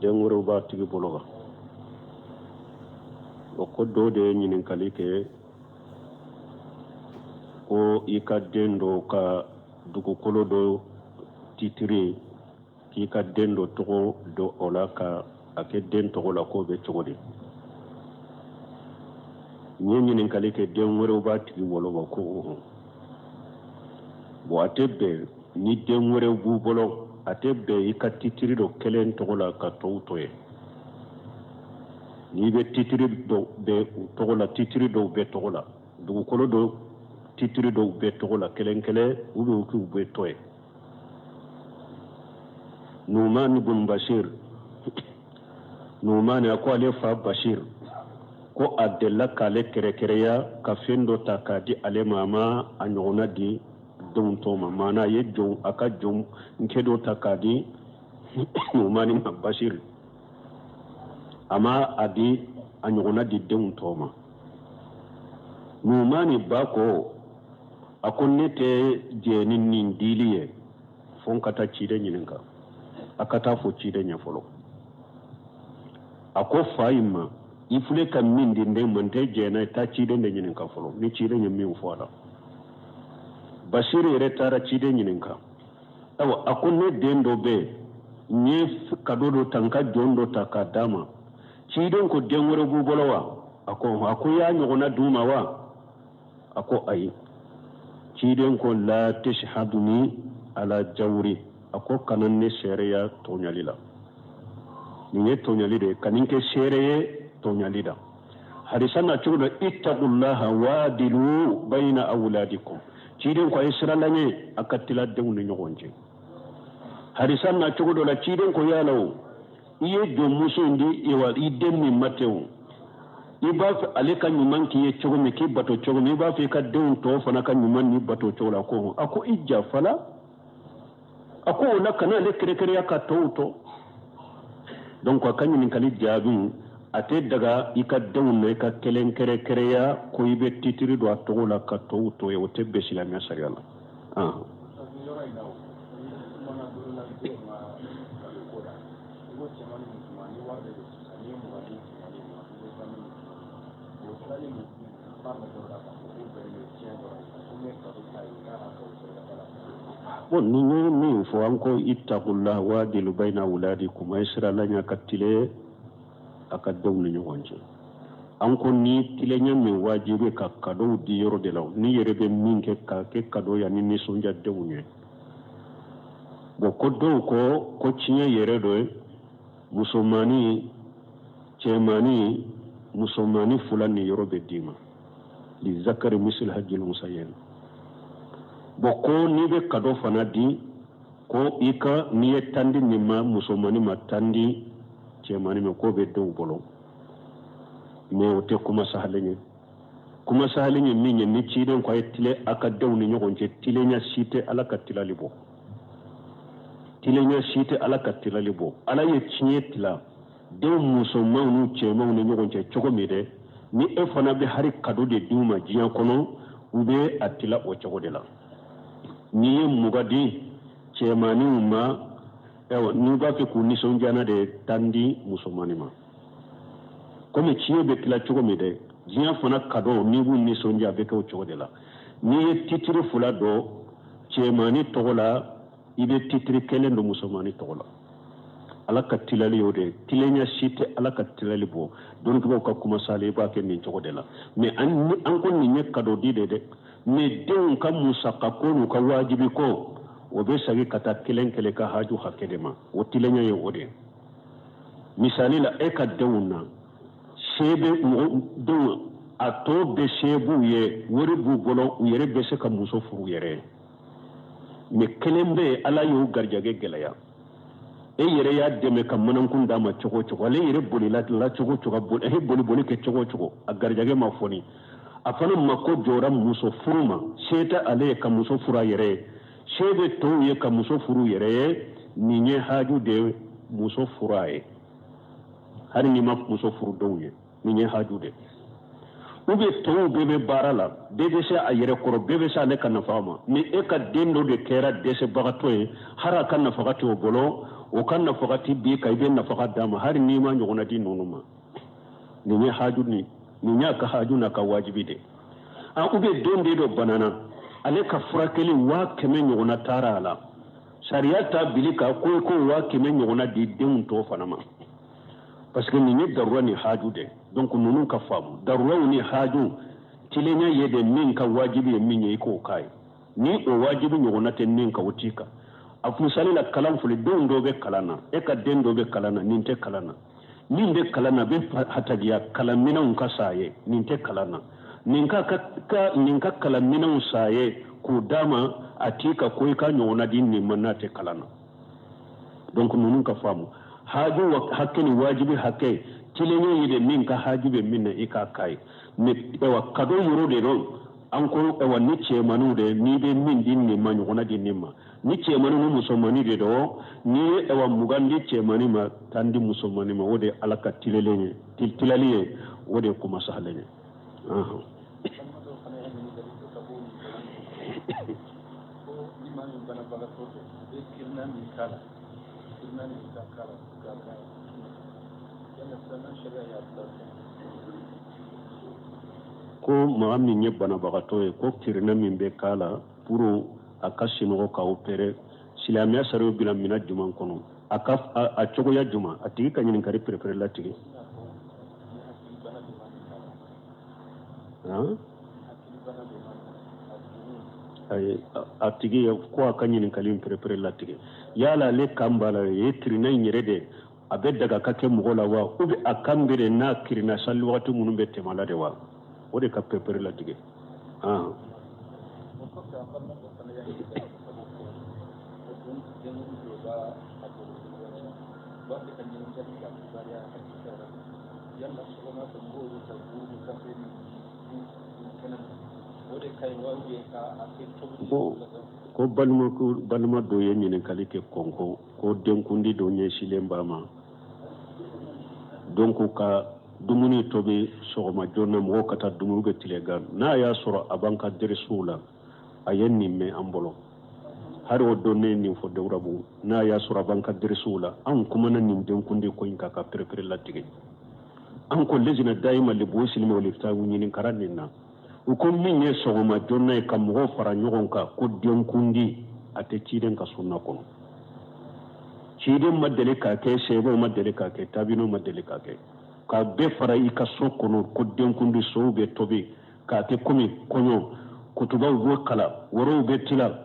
Den wɛrɛw b'a tigi bolo wa? O ko dɔw de ye ɲininkali kɛ ko i ka den dɔ ka dugukolo dɔ titiri, k'i ka den dɔ tɔgɔ don o la ka a kɛ den tɔgɔ la, k'o bɛ cogo di? N ye ɲininkali kɛ, den wɛrɛw b'a tigi bolo wa? Ko ɔhɔn. Bon, a tɛ bɛn ni den wɛrɛw b'u bolo, a tɛ bɛn i ka titiri don kelen tɔgɔ la ka tɔw to yen. N'i bɛ titiri dɔw bɛ u tɔgɔ la, titiri dɔw bɛɛ tɔgɔ la, dugukolo dɔ titiri dɔw bɛɛ tɔgɔ la kelen kelen, ou bien k'u bɛɛ to yen. Numani bun Bashir, Numani a ko ale fa Bashir ko a delila k'ale kɛrɛkɛrɛya ka fɛn dɔ ta k'a di ale ma, a ma a ɲɔgɔnna di denw tɔw ma. Maana a ye jɔn, a ka jɔnkɛ dɔ ta k'a di Numani ma, Bashir, a ma a di a ɲɔgɔnna di denw tɔw ma. Numani ba ko, a ko ne tɛ jɛ ni nin dili ye fo n ka taa ciden ɲininka. A ka taa fɔ ciden ɲɛ fɔlɔ. A ko fa in ma, i filɛ ka min di n den ma, n tɛ jɛ n'a ye, taa ciden de ɲininka fɔlɔ, ni ciden ye min fɔ a la. Basiru yɛrɛ taara ciden ɲininka. Ayiwa, a ko ne den dɔ bɛ yen, n ye kado dɔ ta, n ka jɔn dɔ ta k'a d'a ma. Ciden ko den wɛrɛ b'u bolo wa? A ko, a ko i y'a ɲɔgɔnna d'u ma wa? A ko ayi. Ciden ko la tashhaduni ala jawri, a ko kana ne seereya tɔɲali la. Nin ye tɔɲali de ye, ka nin kɛ seere ye tɔɲali la. Hadisa na cogo dɔ, ittaqullaha wadilu bayna awladikum. Ciden ko a ye siran Ala ɲɛ, a ka tila denw ni ɲɔgɔn cɛ. Hadisa na cogo dɔ la, ciden ko yala o i ye jɔnmuso in di wa i den min ma ten o, i b'a fɛ ale ka ɲuman k'i ye cogo min, k'i bato cogo min, i b'a fɛ i ka denw tɔw fana ka ɲuman n'i bato cogo la? Ko a ko i jafala. A ko o la kana ale kɛrɛkɛrɛya ka tɔw to. Donc a ka ɲininkali jaabi, a tɛ daga i ka denw na i ka kelen kɛrɛkɛrɛya ko i bɛ titiri don a tɔgɔ la ka tɔw to yen. O tɛ bɛn silamɛya sariya la. Bon, ni ye min fɔ, an ko ittaqullah wadilu bayna awladikum, a ye siran Ala ɲɛ ka tile a ka denw ni ɲɔgɔn cɛ. An ko ni tilenya min wajibi ka kadow di yɔrɔ de la, ni yɛrɛ bɛ min kɛ k'a kɛ kado ye ani nisɔndiya denw ye. Bon, ko dɔw ko ko tiɲɛ yɛrɛ dɔ ye musomanni, cɛmanni, musomanni fila ni yɔrɔ bɛ d'i ma, lizakari misil hajjil unsayen. Bon, ko n'i bɛ kado fana di, ko i ka n'i ye tan di nin ma, musomanni ma, tan di cɛmanni ma, k'o bɛ dɔw bolo. Mais o tɛ kuma sahalen ye. Kuma sahalen ye min ye, ni ciden ko a ye tile a ka denw ni ɲɔgɔn cɛ, tilenya si tɛ Ala ka tilali bɔ, tilenya si tɛ Ala ka tilali bɔ. Ala ye tiɲɛ tila denw musomanw n'u cɛmanw ni ɲɔgɔn cɛ cogo min dɛ, ni e fana bɛ hari kado de d'u ma diɲɛ kɔnɔ, u bɛ a tila o cogo de la. N'i ye 20 di cɛmanninw ma, ayiwa, n'u b'a fɛ k'u nisɔndiya na de, 10 di musomannin ma. Komi tiɲɛ bɛ tila cogo min dɛ, diɲɛ fana kado, n'i b'u nisɔndiya, a bɛ kɛ o cogo de la. N'i ye titiri fila don cɛmannin tɔgɔ la, i bɛ titiri kelen don musomannin tɔgɔ la. Ala ka tilali y'o de ye. Tilenya si tɛ Ala ka tilali bɔ. Dɔnnikɛbaaw ka kuma salen, i b'a kɛ nin cogo de la. Mais an ko nin ye kado di de dɛ, mais denw ka musaka ko n'u ka wajibi ko, o bɛ segin ka taa kelen kelen ka haju hakɛ de ma. O tilenya ye o de ye. Misali la, e ka denw na se bɛ mɔgɔ denw, a tɔ bɛ se b'u ye, wari b'u bolo, u yɛrɛ bɛ se ka muso furu yɛrɛ ye. Mais kelen bɛ yen, Ala y'o garijɛgɛ gɛlɛya. E yɛrɛ y'a dɛmɛ ka manankun d'a ma cogo o cogo, ale yɛrɛ bolila la cogo o cogo, a ye boli boli kɛ cogo o cogo, a garijɛgɛ ma foni. A fana mako jɔra muso furu ma, se tɛ ale ye ka muso furu a yɛrɛ ye, se bɛ tɔw ye ka muso furu yɛrɛ ye. Nin ye haju de ye, muso furu a ye, hali n'i ma muso furu denw ye, nin ye haju de. Ou bien tɔw bɛɛ bɛ baara la, bɛɛ bɛ se a yɛrɛ kɔrɔ, bɛɛ bɛ se ale ka nafaga ma, mais e ka den dɔ de kɛra dɛsɛbagatɔ ye, hari a ka nafaga tɛ o bolo, o ka nafaga tɛ b'i kan, i bɛ nafaga d'a ma hari n'i ma ɲɔgɔnna di ninnu ma. Nin ye haju ni nin y'a ka haju n'a ka wajibi de. A ou bien den de dɔ banana, ale ka furakɛli 100 000 ɲɔgɔnna taara a la, sariya t'a bili ka ko i ko 100 000 ɲɔgɔnna di denw tɔ fana ma, parce que nin ye darura ni haju de. Donc ninnu ka faamu, daruraw ni haju tilenya ye de, min ka wajibi ye min ye, i k'o k'a ye. Ni o wajibi ɲɔgɔnna tɛ min kan, o t'i kan. A misali la, kalan fili, denw dɔw bɛ kalan na, e ka den dɔ bɛ kalan na, nin tɛ kalan na. Min bɛ kalan na, a bɛ hatagiya kalanminɛnw ka san a ye, nin tɛ kalan na, nin ka kalanminɛnw san a ye k'o d'a ma, a t'i kan ko i ka ɲɔgɔnna di nin ma n'a tɛ kalan na. Donc ninnu ka faamu, haju hakɛ ni wajibi hakɛ, tilenya ye de, min ka haju bɛ min na, i k'a k'a ye. Mais ayiwa, kado yɔrɔ de don. An ko ayiwa, ni cɛmanninw de, n'i bɛ min di nin ma, ɲɔgɔnna di nin ma. Ni cɛmannin ni musomannin de don, n'i ye ayiwa 20 di cɛmannin ma, 10 di musomannin ma, o de ye Ala ka tilelen ye, tilali ye, o de ye kuma sahalen ye. Ni maa min banabagatɔ don, u bɛ kirina min k'a la, kirina min ka k'a la k'a ka yala silamɛya sariya y'a bila fɛn. Ko maa min ye banabagatɔ ye, ko kirina min bɛ k'a la pour a ka sinɔgɔ ka opérer, silamɛya sariya bila minɛ jumɛn kɔnɔ, a ka a cogoya jumɛn? A tigi ka ɲininkali perepere latigɛ. Ayi, a tigi ye ko a ka ɲininkali in perepere latigɛ. Yala ale kan b'a la ye kirina in yɛrɛ de a bɛ daga ka kɛ mɔgɔ la wa, ou bien a kan bɛ de n'a kirina sali wagati minnu bɛ tɛmɛ la de wa? O de ka perepere latigɛ. O kɔfɛ, an balima dɔ fana y'a ɲininka ka bɔ ko denkundi dɔ b'a a bolo, u b'a fɛ ka ɲininkali kɛ a kibaruya hakika yɛrɛ la. Yala sɔgɔma fɛ mɔgɔw bɛ ka buru ni kafe ni dun kɛnɛ ma, o de ka ɲi wa, ou bien ka a kɛ tobili? Ko ko balima, ko balima dɔ ye ɲininkali kɛ kɔnko ko denkundi dɔ ɲɛsilen b'a ma, donc ka dumuni tobi sɔgɔma joona, mɔgɔw ka taa dumuni kɛ tilegan. N'a y'a sɔrɔ a b'an ka derisiw la, a ye nin mɛn an bolo, hari o don ne ye nin fɔ Dawurabu. N'a y'a sɔrɔ a b'an ka derisiw la, an kumana nin denkundi ko in kan ka perepere latigɛ. An ko lejina dayima libuhusil ilmi wal ifta, u ɲininkara nin na, u ko min ye sɔgɔma joona ye ka mɔgɔw fara ɲɔgɔn kan ko denkundi, a tɛ ciden ka sunna kɔnɔ. Ciden ma deli k'a kɛ, seebaw ma deli k'a kɛ, tabinaw ma deli k'a kɛ, k'a bɛɛ fara i ka so kɔnɔ ko denkundi sow bɛ tobi k'a kɛ komi kɔɲɔ, kutubaw bɛ kala, worow bɛ tila,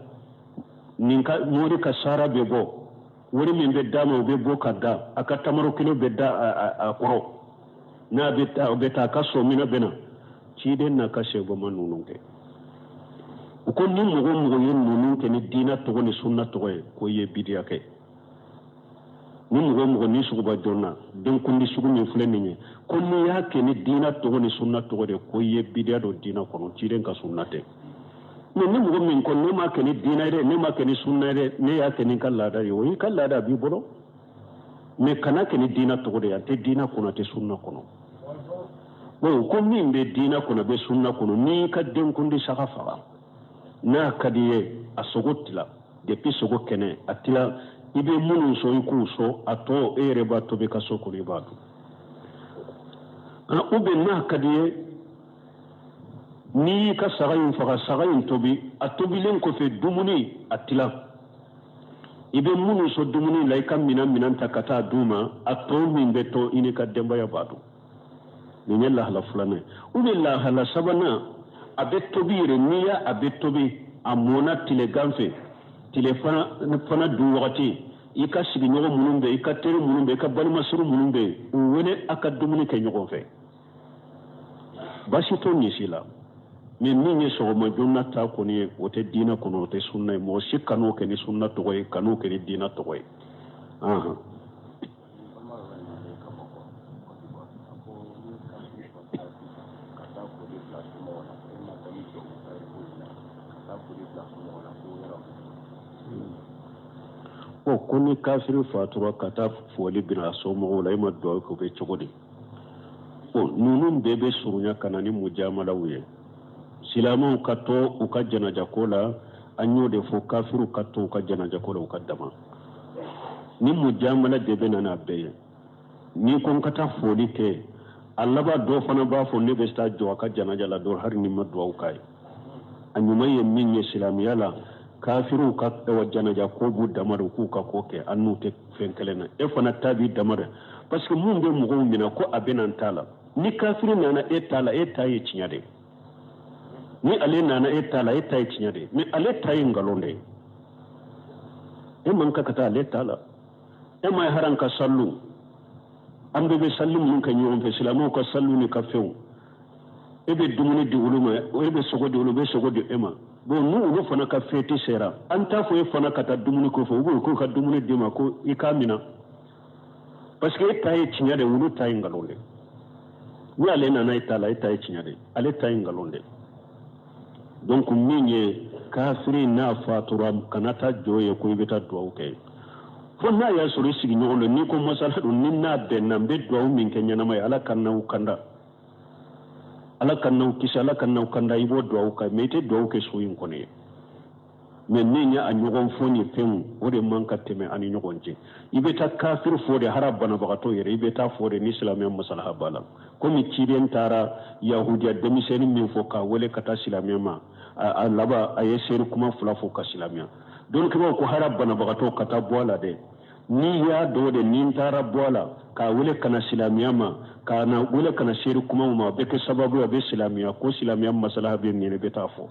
nin ka mori ka sara bɛ bɔ, wari min bɛ d'a ma o bɛ bɔ ka da a ka tamaro kilo bɛ da a kɔrɔ, n'a bɛ taa o bɛ taa a ka so minɛ bɛ na. Ciden n'a ka sɛbɛn ma ninnu kɛ. U ko ni mɔgɔ o mɔgɔ ye ninnu kɛ ni diinɛ tɔgɔ ni sunna tɔgɔ ye, ko i ye bidiya kɛ. Ni mɔgɔ o mɔgɔ ni suguba joona denkundi sugu min filɛ nin ye, ko n'i y'a kɛ ni diinɛ tɔgɔ ni sunna tɔgɔ de, ko i ye bidiya don diinɛ kɔnɔ, ciden ka sunna tɛ. Mais ni mɔgɔ min ko ne m'a kɛ ni diinɛ ye dɛ, ne m'a kɛ ni sunna ye dɛ, ne y'a kɛ ni n ka laada ye, o y'i ka laada, a b'i bolo, mais kana kɛ ni diinɛ tɔgɔ de ye, a tɛ diinɛ kɔnɔ, a tɛ sunna kɔnɔ. Bon, ko min bɛ diinɛ kɔnɔ, bɛ sunna kɔnɔ, n'i ka denkundi saga faga, n'a ka di ye, a sogo tila, depuis sogo kɛnɛ a tila, i bɛ minnu sɔn i k'u sɔn, a tɔ e yɛrɛ b'a tobi ka so kɔnɔ, i b'a dun. Ou bien n'a ka di ye, n'i y'i ka saga in faga, saga in tobi, a tobilen kɔfɛ dumuni a tila, i bɛ minnu sɔn dumuni la, i ka minɛn minɛn ta ka taa d'u ma, a tɔ min bɛ to, i n'i ka denbaya b'a dun. Nin ye lahala filanan ye. Ou bien lahala sabanan, a bɛ tobi yɛrɛ, n'i y'a a bɛ tobi, a mɔnna tilegan fɛ, tile fana dun wagati, i ka sigiɲɔgɔn minnu bɛ yen, i ka teri minnu bɛ yen, i ka balimasuru minnu bɛ yen, u wele a ka dumuni kɛ ɲɔgɔn fɛ, baasi t'o nin si la. Mais min ye sɔgɔma joona ta kɔni ye, o tɛ diinɛ kɔnɔ, o tɛ sunna ye. Mɔgɔ si kan'o kɛ ni sunna tɔgɔ ye, kan'o kɛ ni diinɛ tɔgɔ ye. Ko ni kafiri fatura ka taa foli bila a somɔgɔw la, e ma dugawu kɛ, o bɛ cogo di? Bon, ninnu bɛɛ bɛ surunya ka na ni mujamalaw ye. Silamɛw ka to u ka janajako la, an y'o de fɔ, kafiriw ka to u ka janajako la, u ka dama. Ni mujamala de bɛ na n'a bɛɛ ye. N'i ko n ka taa foli kɛ, a laban dɔ fana b'a fɔ ne bɛ taa jɔ a ka janaja la dɔrɔn hali ni ma duwawu k'a ye. A ɲuman ye min ye silamɛya la, kafiriw ka janaja ko b'u dama de, u k'u ka ko kɛ, an n'u tɛ fɛn kelen na. E fana ta b'i dama de, parce que mun bɛ mɔgɔw minɛ ko a bɛ na n ta la. Ni kafiri nana e ta la, e ta ye tiɲɛ de ye. Ni ale nana e ta la, e ta ye tiɲɛ de ye, mais ale ta ye nkalon de ye. E man kan ka taa ale ta la. E ma ye haran ka sallu, an bɛɛ bɛ salli minnu kɛ ɲɔgɔn fɛ, silamɛw ka sallu ni ka fɛnw, e bɛ dumuni di olu ma, e bɛ sogo di olu, bɛ sogo di e ma. Bon, n'u olu fana ka feti sera, an t'a fɔ e fana ka taa dumuni ko fɔ, u b'o k'u ka dumuni d'i ma ko i k'a minɛ, parce que e ta ye tiɲɛ de, olu ta ye nkalon de. Ni ale nana e ta la, e ta ye tiɲɛ de, ale ta ye nkalon de. Donc min ye kafiri n'a fatura, kana taa jɔ ye ko i bɛ taa duwawu kɛ, fo n'a y'a sɔrɔ i sigiɲɔgɔn don. N'i ko masala don, ni n'a bɛnna, n bɛ duwawu min kɛ ɲɛnama ye, Ala ka n'aw kanda, Ala ka n'aw kisi, Ala ka n'aw kanda, i b'o duwawu kɛ, mais i tɛ duwawu kɛ so in kɔnɔ ye. Mais min ye a ɲɔgɔn fɔ ni fɛnw, o de man ka tɛmɛ an ni ɲɔgɔn cɛ. I bɛ taa kafiri fɔ de, hara banabagatɔ yɛrɛ, i bɛ taa fɔ de ni silamɛya masalaha b'a la. Komi ciden taara yahudiya denmisɛnnin min fɔ k'a wele ka taa silamɛya ma, a laban a ye seeri kuma fila fɔ ka silamɛya. Dɔnnikɛbaaw ko hara banabagatɔ ka taa bɔ a la dɛ. N'i y'a dɔn de, ni n taara bɔ a la k'a wele ka na silamɛya ma, k'a na wele ka na seeri kumaw ma, a bɛ kɛ sababu ye a bɛ silamɛya, ko silamɛya masalaha bɛ nin ye, i bɛ taa fɔ.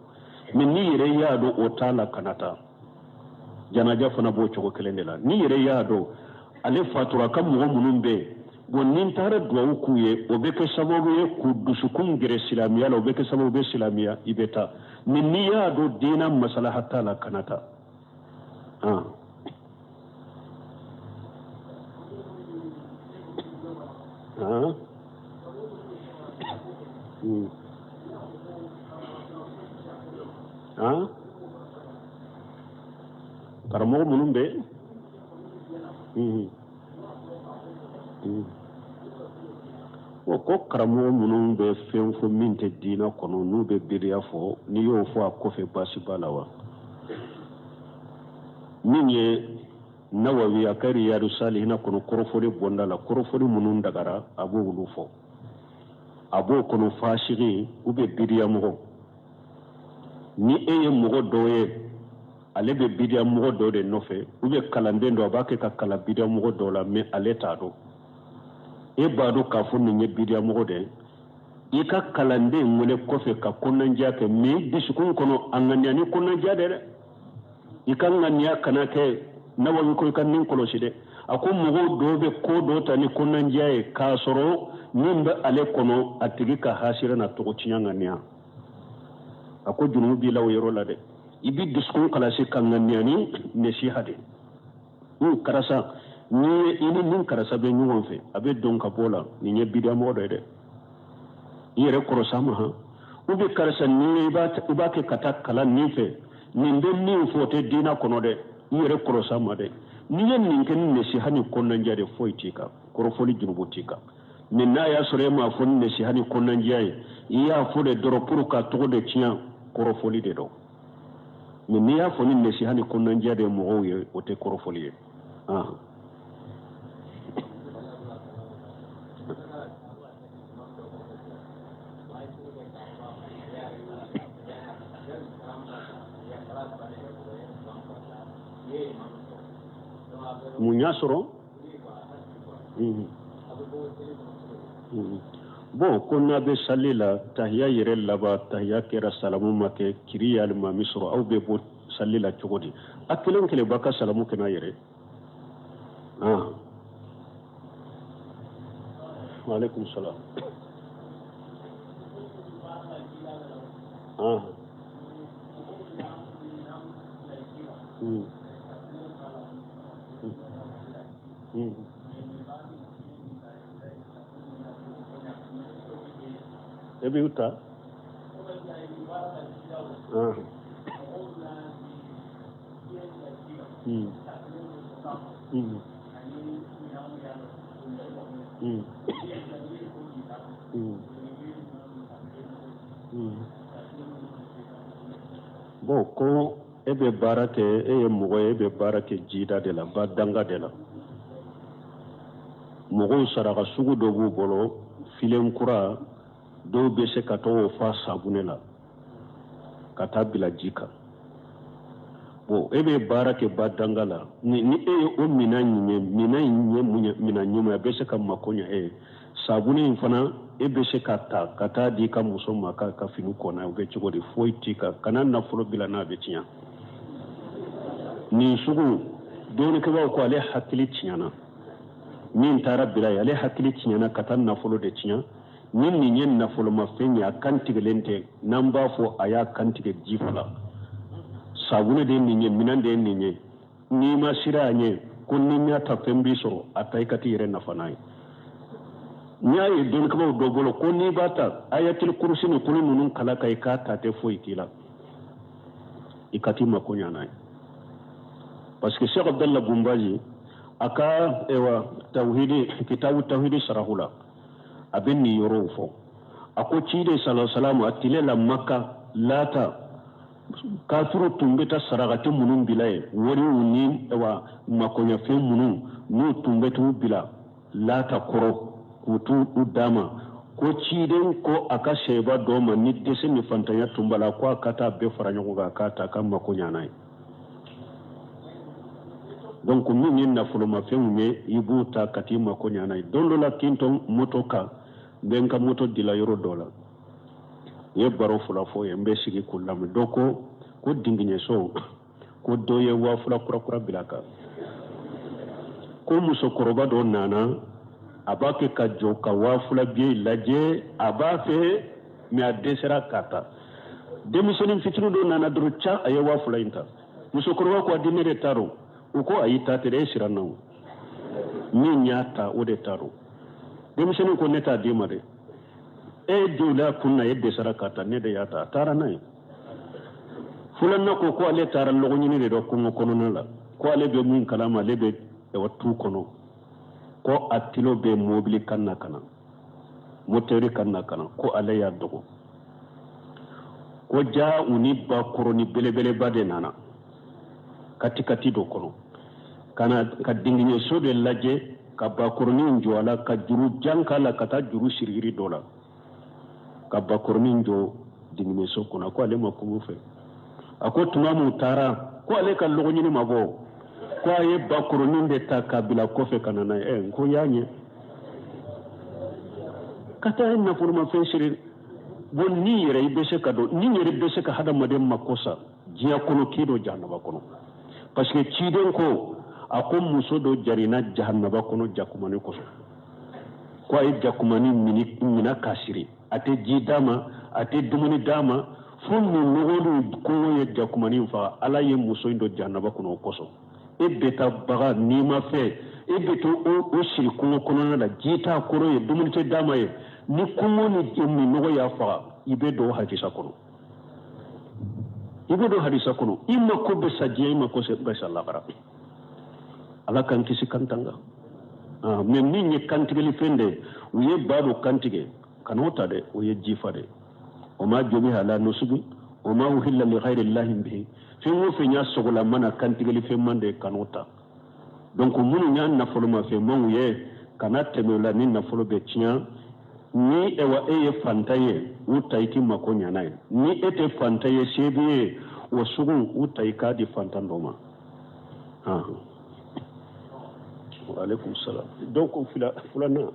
Mais n'i yɛrɛ y'a dɔn o t'a la, kana taa. Janaja fana b'o cogo kelen de la. N'i yɛrɛ y'a dɔn ale fatura, ka mɔgɔ minnu bɛ yen, bon, ni n taara duwawu k'u ye, o bɛ kɛ sababu ye k'u dusukun gɛrɛ silamɛya la, o bɛ kɛ sababu bɛ silamɛya, i bɛ taa. Mais n'i y'a dɔn diinɛ masalaha t'a la, kana taa. Karamɔgɔ minnu bɛ o ko karamɔgɔ minnu bɛ fɛn fɔ min tɛ diinɛ kɔnɔ, n'u bɛ biriya fɔ, n'i y'o fɔ a kɔfɛ baasi b'a la wa? Min ye Nawawi a ka Riyadu Salihina kɔnɔ kɔrɔfɔli bɔnda la, kɔrɔfɔli minnu dagara a b'olu fɔ. A b'o kɔnɔ fasigi u bɛ biriya mɔgɔ. Ni e ye mɔgɔ dɔ ye, ale bɛ bidiya mɔgɔ dɔ de nɔfɛ, u bɛ kalanden dɔ, a b'a kɛ ka kalan bidiya mɔgɔ dɔ la, mais ale t'a dɔn. E b'a dɔn k'a fɔ nin ye bidiya mɔgɔ de ye. I ka kalanden wele kɔfɛ ka kɔnɔnajɛya kɛ, mais i dusukun kɔnɔ a ŋaniya ni kɔnɔnajɛya de dɛ. I ka ŋaniya kana kɛ, Nawawi ko i ka nin kɔlɔsi dɛ. A ko mɔgɔw dɔw bɛ ko dɔ ta ni kɔnɔnajɛya ye k'a sɔrɔ min bɛ ale kɔnɔ, a tigi ka hasira na tɔgɔ tiɲɛ ŋaniya. A ko jurumu b'i la o yɔrɔ la dɛ. I b'i dusukun kalasi ka ŋaniya ni nasiha de. Ni karisa, ni i ni nin karisa bɛ ɲɔgɔn fɛ, a bɛ don ka bɔ la, nin ye bidiyamɔgɔ dɔ ye dɛ. I yɛrɛ kɔrɔsa ma han. U bɛ karisa ni i b'a kɛ ka taa kalan nin fɛ, nin bɛ min fɔ o tɛ diinɛ kɔnɔ dɛ. I yɛrɛ kɔrɔsa ma dɛ. N'i ye nin kɛ ni nasiha ni kɔnɔnajɛya de, foyi t'i kan, kɔrɔfɔli jurumu t'i kan. Mais n'a y'a sɔrɔ e m'a fɔ ni nasiha ni kɔnɔnajɛya ye, i y'a fɔ de dɔrɔn pour ka tɔgɔ de tiɲɛ, kɔrɔfɔli de don. Mais n'i y'a fɔ ni nasiha ni kɔnɔnajɛya de mɔgɔw ye, o tɛ kɔrɔfɔli ye. Mun y'a sɔrɔ? Bon, ko n'a bɛ sali la, tahiya yɛrɛ laban, tahiya kɛra, salamu ma kɛ, kiri ye alimami sɔrɔ, aw bɛ bɔ sali la cogo di? A kelen kelen b'a ka salamu kɛ n'a yɛrɛ. Waaleykum salam. E b'i ta. Bon, ko e bɛ baara kɛ, e ye mɔgɔ ye, e bɛ baara kɛ jida de la, ba danga de la. Mɔgɔw saraka sugu dɔ b'u bolo, filen kura, dɔw bɛ se ka t'o fa sabunɛ la ka taa bila ji kan. Bon, e bɛ baara kɛ ba danga la, ni e ye o minɛn in ye, minɛn in ye mun ye, minɛn ɲuman ye, a bɛ se ka mako ɲɛ e ye. Sabunɛ in fana, e bɛ se ka ta ka taa di i ka muso ma k'a ka fini ko n'a ye, o bɛ cogo di? Foyi t'i kan, kana nafolo bila n'a bɛ tiɲɛ. Nin sugu dɔnnikɛbaaw ko ale hakili tiɲɛna, min taara bila ye, ale hakili tiɲɛna ka taa nafolo de tiɲɛ. Ni nin ye nafolomafɛn ye, a kan tigɛlen tɛ, n'an b'a fɔ a y'a kan tigɛ ji fila. Sabunɛ de ye nin ye, minɛn de ye nin ye. N'i ma siran a ɲɛ ko ni y'a ta fɛn b'i sɔrɔ, a ta i ka t'i yɛrɛ nafa n'a ye. N'i y'a ye dɔnnikɛbaaw dɔ bolo ko n'i b'a ta ayatul kurusi ni kulu ninnu kala ka i k'a ta tɛ foyi k'i la, i ka t'i mako ɲa n'a ye. Parce que Cheikh Abdallah Bumbaji a ka ewa tawhidi kitabu tawhidi sarahu la, a bɛ nin yɔrɔw fɔ. A ko ciden sallallahu alaihi wasallam a tile la Maka Lata kafiru tun bɛ taa sarakati minnu bila yen, wariw ni ewa makoɲɛfɛn minnu n'u tun bɛ t'u bila Lata kɔrɔ k'u t'u d'a ma, ko ciden ko a ka sɛba dɔ ma ni dɛsɛ ni fantanya tun b'a la, ko a ka taa bɛɛ fara ɲɔgɔn kan k'a ta ka mako ɲa n'a ye. Donc min ye nafolomafɛnw ye, i b'u ta ka t'i mako ɲa n'a ye. Don dɔ la kin to moto kan, n bɛ n ka moto dila yɔrɔ dɔ la, n ye baro fila fɔ ye, n bɛ sigi k'u lamɛn. Dɔ ko ko dingiɲɛso ko dɔ ye 2000 kura kura bila kan, ko musokɔrɔba dɔ nana, a b'a kɛ ka jɔ ka 2000 biye lajɛ, a b'a fɛ mɛ a dɛsɛra k'a ta. Denmisɛnnin fitinin dɔ nana dɔrɔn ca, a ye 2000 in ta. Musokɔrɔba ko a di ne de ta don. U ko ayi, ta tɛ dɛ, e siranna o, min y'a ta o de ta don. Denmisɛnnin ko ne t'a d'i ma dɛ, e jolila kun na, e dɛsɛra k'a ta, ne de y'a ta. A taara n'a ye. Filanan ko ko ale taara lɔgɔ ɲini de dɔ kungo kɔnɔna la, ko ale bɛ mun kalama, ale bɛ tu kɔnɔ, ko a tilo bɛ mobili kan na ka na, motɛri kan na ka na, ko ale y'a dogo. Ko ja u ni ba kɔrɔni belebeleba de nana katikati dɔ kɔnɔ ka na ka dingiɲɛso de lajɛ, ka bakɔrɔnin jɔ a la, ka juru jan k'a la, ka taa juru sirigiri dɔ la, ka bakɔrɔnin jɔ dingiɲɛso kɔnɔ. Ko ale ma kuma fɛ. A ko tuma min taara, ko ale ka lɔgɔ ɲini ma bɔ, ko a ye bakɔrɔnin de ta k'a bila kɔfɛ ka na n'a ye. N ko y'a ɲɛ ka taa nafolomafɛn siri. Bon, ni yɛrɛ i bɛ se ka don, ni yɛrɛ bɛ se ka hadamaden mako sa diɲɛ kɔnɔ, k'i don jahanaba kɔnɔ. Parce que ciden ko a ko muso dɔ jarina jahanaba kɔnɔ jakumani kosɔn, ko a ye jakumani minɛ k'a siri, a tɛ ji d'a ma, a tɛ dumuni d'a ma, fo minnɔgɔ ni kɔngɔ ye jakumani faga. Ala ye muso in don jahanaba kɔnɔ o kosɔn. E bɛ taa bagan n'i ma fɛ, e bɛ to o siri kungo kɔnɔna la, ji t'a kɔrɔ ye, dumuni tɛ d'a ma ye, ni kɔngɔ ni minnɔgɔ y'a faga, i bɛ don hadisa kɔnɔ. I bɛ don hadisa kɔnɔ, i mako bɛ sa diɲɛ, i mako bɛ sa lahara. Ala k'an kisi kan tanga. Mɛ min ye kantigɛli fɛn de ye, u ye ba dɔ kantigɛ, kan'o ta dɛ, o ye jifa de. O ma jobi ala nusubi, o ma uhilla li ghayri llahi bihi. Fɛn o fɛn y'a sogola mana kantigɛli fɛn man de, kan'o ta. Donc minnu y'a nafolomafɛnmanw ye, kana tɛmɛ o la ni nafolo bɛ tiɲɛ. Ni ewa e ye fantan ye, u ta i k'i mako ɲa n'a ye. Ni e tɛ fantan ye, se b'i ye, o sugu u ta i k'a di fantan dɔ ma. Wa aleykum salam. Donc filanan.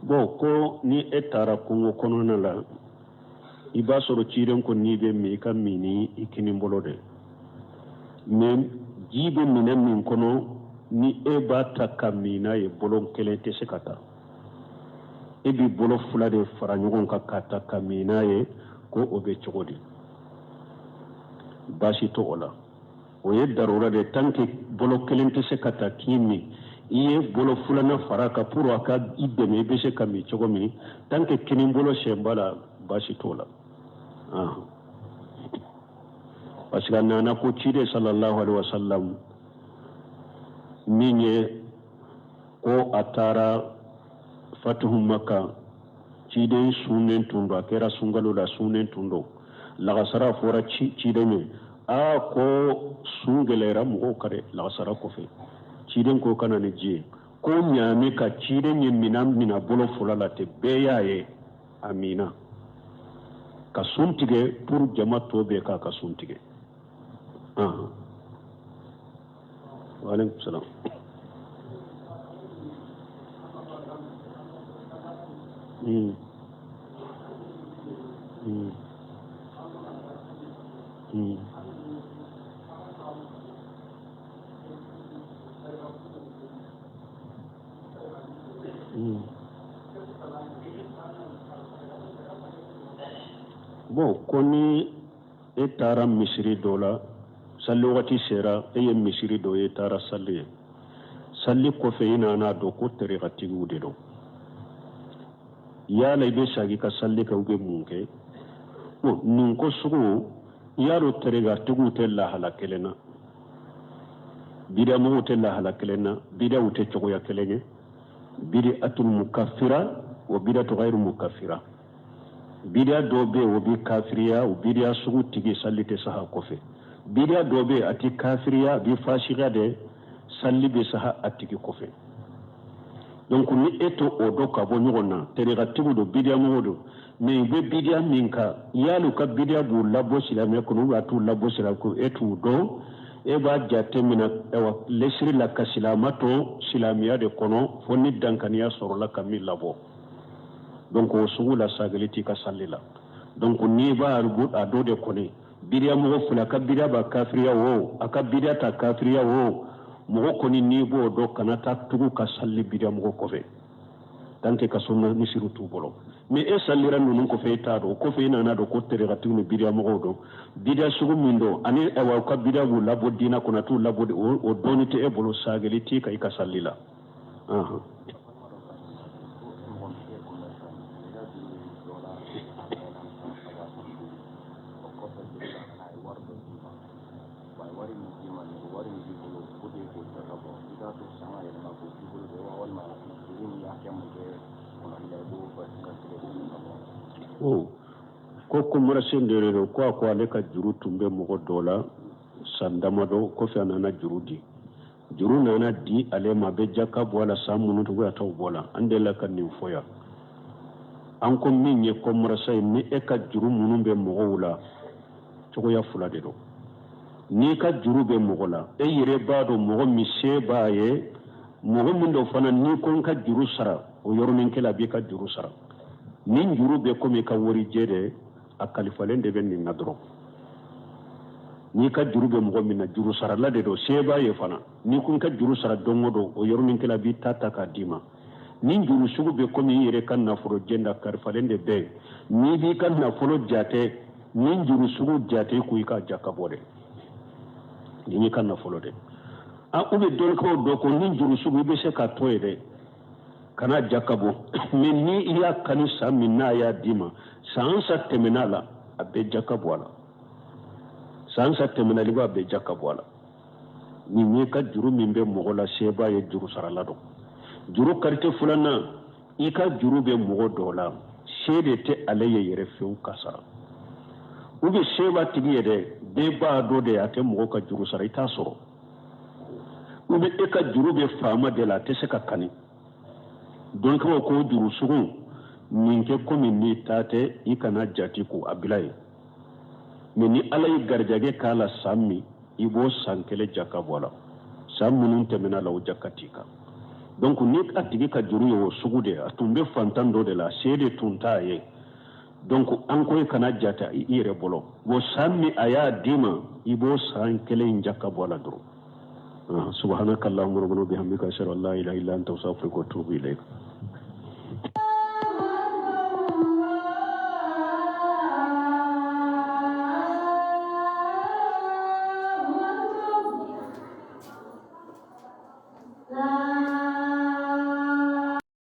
Bon, ko ni e taara kungo kɔnɔna la, i b'a sɔrɔ ciden ko n'i bɛ min, i ka min ni i kinin bolo de. Mais ji bɛ minɛ min kɔnɔ, ni e b'a ta ka min n'a ye, bolo kelen tɛ se ka ta. E b'i bolo fila de fara ɲɔgɔn kan ka ta ka min n'a ye, ko o bɛ cogo di? Baasi t'o la. O ye darura de, tant que bolo kelen tɛ se ka ta k'i min, I ye bolo filanan fara kan pour a ka i dɛmɛ i bɛ se ka min cogo min. Tant que kinin bolo sen b'a la, baasi t'o la, parce que a nana ko ciden sallallahu alaihi wasallam min ye ko a taara fatuhu Maka, ciden sunnen tun don, a kɛra sunkalo la, sunnen tun don. Lagasara fɔra ciden ye a ko sun gɛlɛyara mɔgɔw kan dɛ. Lagasara kɔfɛ, ciden ko ka na ni ji ye ko ɲaami ka ciden ye minan mina bolo fila la ten, bɛɛ y'a ye a minna ka sun tigɛ pour jama tɔ bɛɛ k'a ka sun tigɛ. Waaleykum salaam. Bon, ko ni e taara misiri dɔ la, sali wagati sera, e ye misiri dɔ ye, taara sali ye, sali kɔfɛ i nana dɔn ko tarikatigiw de don, yala i bɛ segin ka sali kɛ ou bɛ mun kɛ? Bon, nin ko sugu, i y'a dɔn tarikatigiw tɛ lahala kelen na, bidamɔgɔw tɛ lahala kelen na, bidaw tɛ cogoya kelen ye. Bidatul mukaffira wa bidatu ghairu mukaffira. Bida dɔw bɛ yen, o bɛ kafiriya, o bidiya sugu tigi sali tɛ saha kɔfɛ. Bidiya dɔw bɛ yen, a tɛ kafiriya, a bɛ fasiya de, sali bɛ saha a tigi kɔfɛ. Donc ni e to o dɔn ka bɔ ɲɔgɔn na, tarikatigiw don, bidiyamɔgɔw don, mais u bɛ bidiya min kan, yali u ka bidiya b'u labɔ silamɛya kɔnɔ ou a t'u labɔ silamɛya kɔnɔ, e t'u dɔn. E b'a jate minɛ, ayiwa, lesiri la ka silama to silamɛya de kɔnɔ fo ni dankaniya sɔrɔla ka min labɔ. Donc o sugu la, sagili t'i ka sali la. Donc n'i b'a a dɔ de kɔni, bidiya mɔgɔ fila, a ka bidiya b'a kafiriya o, a ka bidiya ta kafiriya o, mɔgɔ kɔni n'i b'o dɔn, kana taa tugu ka sali bidiya mɔgɔ kɔfɛ tant que ka sunna misiriw t'u bolo. Mais e salira ninnu kɔfɛ, e t'a dɔn, o kɔfɛ i nana dɔn ko tarikatigiw ni bidiya mɔgɔw don, bidiya sugu min don, ani ayiwa u ka bidiya b'u labɔ diinɛ kɔnɔ, a t'u labɔ, o dɔnni tɛ e bolo, sagili t'i kan i ka sali la. Ko commerçant de don, ko a ko ale ka juru tun bɛ mɔgɔ dɔ la san damadɔ kɔfɛ, a nana juru di, juru nana di ale ma, a bɛ jaka bɔ a la san minnu tugu a t'o bɔ a la. An delila ka nin fɔ yan. An ko min ye commerçant ye, ni e ka juru minnu bɛ mɔgɔw la, cogoya fila de don. N'i ka juru bɛ mɔgɔ la, e yɛrɛ b'a dɔn mɔgɔ min se b'a ye, mɔgɔ min dɔ fana n'i ko n ka juru sara, o yɔrɔnin kelen a b'i ka juru sara. Ni juru bɛ komi i ka warijɛ de, a kalifalen de bɛ nin na dɔrɔn. N'i ka juru bɛ mɔgɔ min na, juru sarala de don, se b'a ye fana, n'i ko n ka juru sara don o don, o yɔrɔnin kelen a b'i ta ta k'a d'i ma. Ni juru sugu bɛ komi i yɛrɛ ka nafolo jɛnda, kalifalen de bɛ yen. N'i b'i ka nafolo jate, ni juru sugu jate ko i ka jaka bɔ dɛ, nin y'i ka nafolo dɛ. A u bɛ dɔnnikaw dɔ ko ni juru sugu i bɛ se k'a to yen dɛ, kana jaka bɔ. Mais ni i y'a kani san min n'a y'a d'i ma, san sa tɛmɛna la, a bɛ jaka bɔ a la. San sa tɛmɛna i b'a bɛɛ jaka bɔ a la. Nin ye ka juru min bɛ mɔgɔ la, se b'a ye, juru sarala don. Juru karite filanan, i ka juru bɛ mɔgɔ dɔ la, se de tɛ ale ye yɛrɛ fewu ka sara, ou bien se b'a tigi ye dɛ, bɛɛ b'a dɔn de a tɛ mɔgɔ ka juru sara, i t'a sɔrɔ. Ou bien e ka juru bɛ faama de la, a tɛ se ka kani. Dɔnnikɛlaw ko juru sugu nin kɛ komi n'i ta tɛ, i kana jate ko a bila yen. Mais ni Ala ye garijɛgɛ k'a la san min, i b'o san kelen jaka bɔ a la, san minnu tɛmɛna la, o jaka t'i kan. Donc ni a tigi ka juru ye o sugu de, a tun bɛ fantan dɔ de la, se de tun t'a ye, donc an ko i kana jate i yɛrɛ bolo. Bon, san min a y'a d'i ma, i b'o san kelen in jaka bɔ a la dɔrɔn. Subhanaka allahumma rabbana bihamdika, ashhadu an la ilaha illa anta, astaghfiruka wa atubu ilayk.